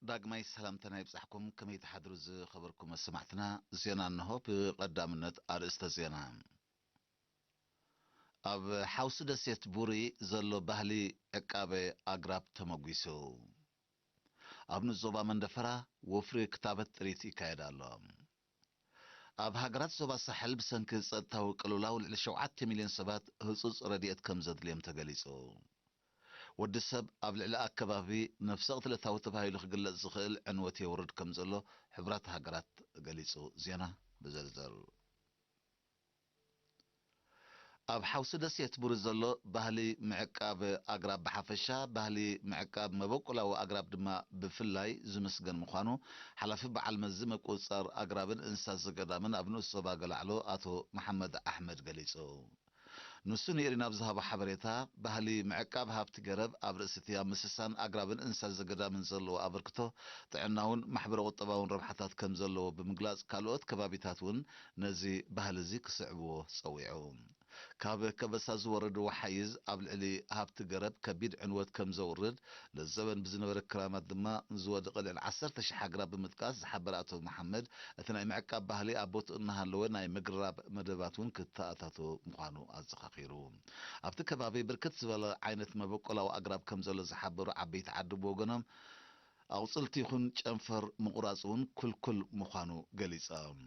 ዳግማይ ሰላምታና ይብጻሕኩም። ከመይ ትሓድሩ ዝኸበርኩም መሰማዕትና? ዜና እንሆ። ብቐዳምነት ኣርእስተ ዜና። ኣብ ሓውሲ ደሴት ቡሪ ዘሎ ባህሊ ዕቃበ ኣግራብ ተመጒሱ። ኣብ ንኡስ ዞባ መንደፈራ ወፍሪ ክታበት ጥሪት ይካየድ ኣሎ። ኣብ ሃገራት ዞባ ሳሕል ብሰንኪ ጸጥታዊ ቅልውላው ልዕሊ ሸውዓተ ሚልዮን ሰባት ህጹጽ ረድኤት ከም ዘድልዮም ተገሊጹ። ወዲ ሰብ ኣብ ልዕሊ ኣከባቢ ነፍሰ ቅትለታዊ ተባሂሉ ክግለጽ ዝኽእል ዕንወት የውርድ ከም ዘሎ ሕቡራት ሃገራት ገሊጹ። ዜና ብዝርዝር። ኣብ ሓውሲ ደሴት ቡሪ ዘሎ ባህሊ ምዕቃብ ኣግራብ ብሓፈሻ፣ ባህሊ ምዕቃብ መበቆላዊ ኣግራብ ድማ ብፍላይ ዝምስገን ምዃኑ ሓላፊ በዓል መዚ ምቁጽጻር ኣግራብን እንስሳ ዘገዳምን ኣብ ንኡስ ዞባ ገላዕሎ ኣቶ መሓመድ ኣሕመድ ገሊጹ። ንሱ ንኤሪና ኣብ ዝሃቦ ሓበሬታ፣ ባህሊ ምዕቃብ ሃብቲ ገረብ ኣብ ርእሲ እቲ ኣብ ምስሳን ኣግራብን እንስሳ ዘገዳምን ዘለዎ ኣበርክቶ ጥዕናውን ማሕበረ ቁጠባውን ረብሓታት ከም ዘለዎ ብምግላጽ፣ ካልኦት ከባቢታት እውን ነዚ ባህሊ እዚ ክስዕብዎ ጸዊዑ። ካብ ከበሳ ዝወርድ ወሓይዝ ኣብ ልዕሊ ሃብቲ ገረብ ከቢድ ዕንወት ከም ዘውርድ፣ ለዘበን ብዝነበረ ክራማት ድማ ዝወደቐ ልዕሊ ዓሰርተ ሽሕ ኣግራብ ብምጥቃስ ዝሓበረ ኣቶ መሓመድ፣ እቲ ናይ ምዕቃብ ባህሊ ኣብ ቦትኡ እናሃለወ ናይ ምግራብ መደባት እውን ክተኣታቶ ምዃኑ ኣዘኻኺሩ። ኣብቲ ከባቢ ብርክት ዝበለ ዓይነት መበቆላዊ ኣግራብ ከም ዘሎ ዝሓበሩ ዓበይቲ ዓዲ ብወገኖም፣ ኣቑጽልቲ ይኹን ጨንፈር ምቑራጽ እውን ክልኩል ምዃኑ ገሊጾም።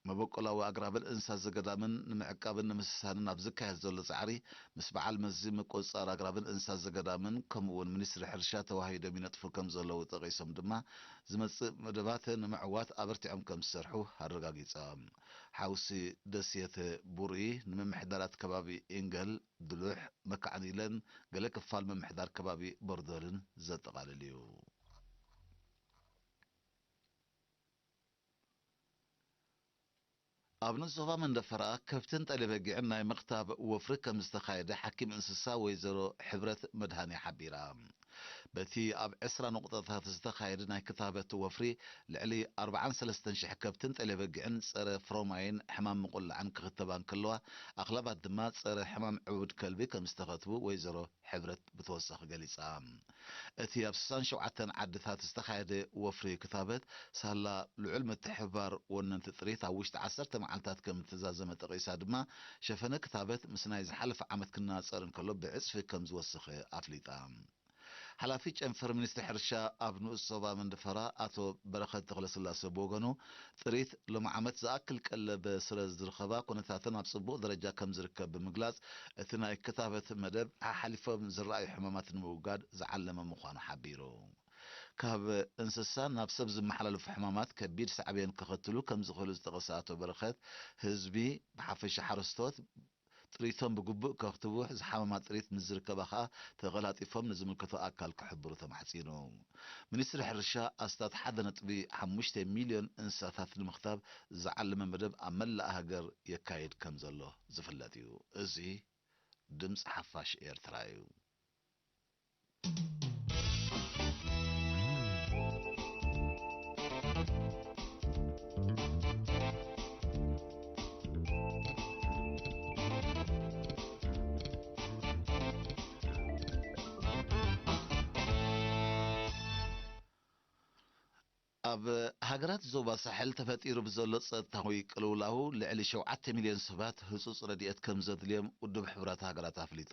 መበቆላዊ ኣግራብን እንስሳ ዘገዳምን ንምዕቃብን ንምስሳንን ኣብ ዝካየድ ዘሎ ጻዕሪ፣ ምስ በዓል መዚ ምቁጽጻር ኣግራብን እንስሳ ዘገዳምን ከምኡ እውን ሚኒስትሪ ሕርሻ ተዋሂዶም ይነጥፉ ከም ዘለዉ ጠቒሶም ድማ፣ ዝመጽእ መደባት ንምዕዋት ኣበርቲዖም ከም ዝሰርሑ ኣረጋጊጾም። ሓውሲ ደሴት ቡሪ ንምምሕዳራት ከባቢ ኢንገል፣ ድሉሕ፣ መካዕኒለን ገለ ክፋል ምምሕዳር ከባቢ ቦርዶልን ዘጠቓልል እዩ። ኣብ ንኡስ ዞባ መንደፈራ ከብትን ጠለበጊዕን ናይ ምኽታብ ወፍሪ ከም ዝተኻየደ ሓኪም እንስሳ ወይዘሮ ሕብረት መድሃኔ ሓቢራ። በቲ ኣብ ዕስራ ነቑጣታት ዝተኻየደ ናይ ክታበት ወፍሪ፣ ልዕሊ ኣርባዓን ሰለስተን ሽሕ ከብትን ጠለበጊዕን ጸረ ፍሮማይን ሕማም ምቑላዕን ክኽተባ እንከለዋ፣ ኣኽላባት ድማ ጸረ ሕማም ዕቡድ ከልቢ ከም ዝተኸትቡ ወይዘሮ ሕብረት ብተወሳኺ ገሊጻ። እቲ ኣብ ስሳን ሸውዓተን ዓድታት ዝተኻየደ ወፍሪ ክታበት፣ ሳላ ልዑል ምትሕብባር ወነንቲ ጥሪት ኣብ ውሽጢ ዓሰርተ መዓልታት ከም እተዛዘመ ጠቒሳ ድማ፣ ሸፈነ ክታበት ምስ ናይ ዝሓለፈ ዓመት ክነጻጸር እንከሎ ብዕጽፊ ከም ዝወሰኸ ኣፍሊጣ። ሓላፊ ጨንፈር ሚኒስትሪ ሕርሻ ኣብ ንኡስ ዞባ መንደፈራ ኣቶ በረኸት ተኽለስላሴ ብወገኑ፣ ጥሪት ሎሚ ዓመት ዝኣክል ቀለብ ስለ ዝረኸባ፣ ኩነታተን ኣብ ጽቡቕ ደረጃ ከም ዝርከብ ብምግላጽ፣ እቲ ናይ ክታበት መደብ ሓሓሊፎም ዝረኣዩ ሕማማት ንምውጋድ ዝዓለመ ምዃኑ ሓቢሩ። ካብ እንስሳ ናብ ሰብ ዝመሓላለፉ ሕማማት ከቢድ ሳዕቤን ከኸትሉ ከም ዝኽእሉ ዝጠቐሰ ኣቶ በረኸት፣ ህዝቢ ብሓፈሻ ሓረስቶት ጥሪቶም ብግቡእ ከኽትቡ፣ ዝሓመማ ጥሪት ምስ ዝርከባ ከኣ ተቐላጢፎም ንዝምልከቶ ኣካል ክሕብሩ ተማሕጺኑ። ሚኒስትሪ ሕርሻ ኣስታት ሓደ ነጥቢ ሓሙሽተ ሚልዮን እንስሳታት ንምኽታብ ዝዓለመ መደብ ኣብ መላእ ሃገር የካይድ ከም ዘሎ ዝፍለጥ እዩ። እዚ ድምጺ ሓፋሽ ኤርትራ እዩ። ኣብ ሃገራት ዞባ ሳሕል ተፈጢሩ ብዘሎ ጸጥታዊ ቅልውላው ልዕሊ ሸውዓተ ሚልዮን ሰባት ህጹጽ ረድኤት ከም ዘድልዮም ውድብ ሕቡራት ሃገራት ኣፍሊጡ።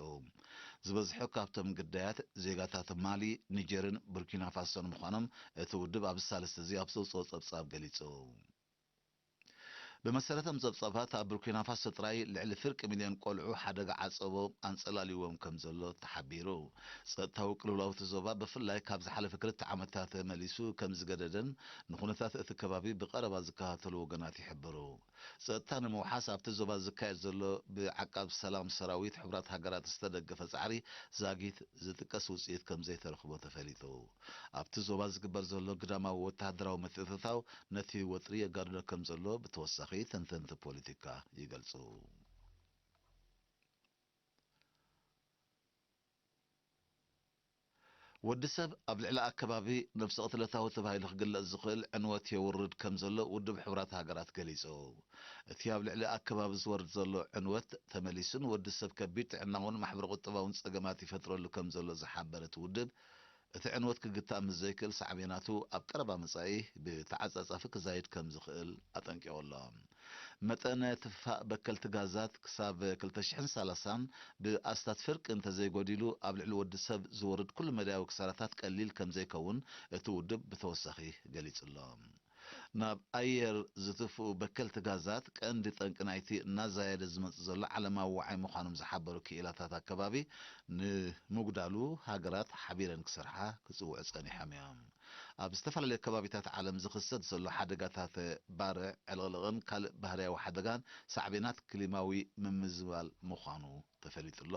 ዝበዝሑ ካብቶም ግዳያት ዜጋታት ማሊ፣ ኒጀርን ቡርኪና ፋሶን ምዃኖም እቲ ውድብ ኣብ ሳልስቲ እዚ ኣብ ዘውጽኦ ጸብጻብ ገሊጹ። ብመሰረቶም ጸብጻባት ኣብ ቡርኪና ፋሶ ጥራይ ልዕሊ ፍርቂ ሚልዮን ቆልዑ ሓደጋ ዓጸቦ ኣንጸላልይዎም ከም ዘሎ ተሓቢሩ። ጸጥታዊ ቅልውላው እቲ ዞባ ብፍላይ ካብ ዝሓለፈ ክልተ ዓመታት መሊሱ ከም ዝገደደን ንኹነታት እቲ ከባቢ ብቐረባ ዝከታተሉ ወገናት ይሕብሩ። ጸጥታ ንምውሓስ ኣብቲ ዞባ ዝካየድ ዘሎ ብዓቃብ ሰላም ሰራዊት ሕቡራት ሃገራት ዝተደገፈ ጻዕሪ ዛጊት ዝጥቀስ ውጽኢት ከም ዘይተረኽቦ ተፈሊጡ። ኣብቲ ዞባ ዝግበር ዘሎ ግዳማዊ ወተሃደራዊ ምትእትታው ነቲ ወጥሪ የጋድዶ ከም ዘሎ ብተወሳኺ ተንተንቲ ፖለቲካ ይገልጹ። ወዲ ሰብ ኣብ ልዕሊ ኣከባቢ ነፍሲ ቅትለታዊ ተባሂሉ ክግለጽ ዝኽእል ዕንወት የውርድ ከም ዘሎ ውድብ ሕቡራት ሃገራት ገሊጹ። እቲ ኣብ ልዕሊ ኣከባቢ ዝወርድ ዘሎ ዕንወት ተመሊሱ ንወዲ ሰብ ከቢድ ጥዕናውን ማሕበረ ቁጠባውን ጸገማት ይፈጥረሉ ከም ዘሎ ዝሓበረ እቲ ውድብ፣ እቲ ዕንወት ክግታእ ምስ ዘይክእል ሳዕቤናቱ ኣብ ቀረባ መጻኢ ብተዓጻጻፊ ክዛይድ ከም ዝኽእል ኣጠንቂቑ ኣሎ። መጠነ ትፋእ በከልቲ ጋዛት ክሳብ ክልተ ሽሕን ሰላሳን ብኣስታት ፍርቂ እንተዘይጎዲሉ ኣብ ልዕሊ ወዲ ሰብ ዝወርድ ኩሉ መዳያዊ ክሳራታት ቀሊል ከም ዘይከውን እቲ ውድብ ብተወሳኺ ገሊጹ ኣሎ። ናብ ኣየር ዝትፍኡ በከልቲ ጋዛት ቀንዲ ጠንቂ ናይቲ እናዛየደ ዝመጽእ ዘሎ ዓለማዊ ዋዓይ ምዃኖም ዝሓበሩ ክኢላታት ኣከባቢ ንምጉዳሉ ሃገራት ሓቢረን ክሰርሓ ክጽውዑ ጸኒሖም እዮም። ኣብ ዝተፈላለዩ ከባቢታት ዓለም ዝኽሰት ዘሎ ሓደጋታት ባርዕ ዕልቕልቕን ካልእ ባህርያዊ ሓደጋን ሳዕቤናት ክሊማዊ ምምዝባል ምዃኑ ተፈሊጡ ኣሎ።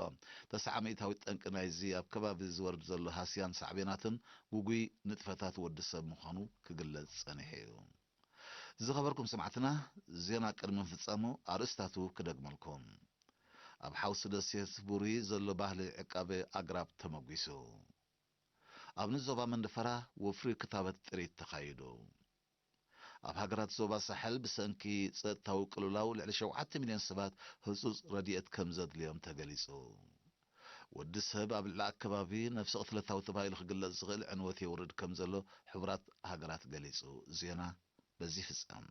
ተስዓ ሚእታዊት ጠንቂ ናይዚ ኣብ ከባቢ ዝወርድ ዘሎ ሃስያን ሳዕቤናትን ግጉይ ንጥፈታት ወዲ ሰብ ምዃኑ ክግለጽ ጸኒሑ እዩ። ዝኸበርኩም ሰማዕትና፣ ዜና ቅድሚ ምፍጻሙ ኣርእስታቱ ክደግመልኩም። ኣብ ሓውሲ ደሴት ቡሪ ዘሎ ባህሊ ዕቃበ ኣግራብ ተመጒሱ። ኣብ ንዞባ መንደፈራ ወፍሪ ክታበት ጥሪት ተኻይዱ። ኣብ ሃገራት ዞባ ሳሕል ብሰንኪ ጸጥታዊ ቅልውላው ልዕሊ ሸውዓተ ሚልዮን ሰባት ህጹጽ ረድኤት ከም ዘድልዮም ተገሊጹ። ወዲ ሰብ ኣብ ልዕሊ ኣከባቢ ነፍሲ ቅትለታዊ ተባሂሉ ክግለጽ ዝኽእል ዕንወት የውርድ ከም ዘሎ ሕቡራት ሃገራት ገሊጹ። ዜና በዚ ይፍጸም።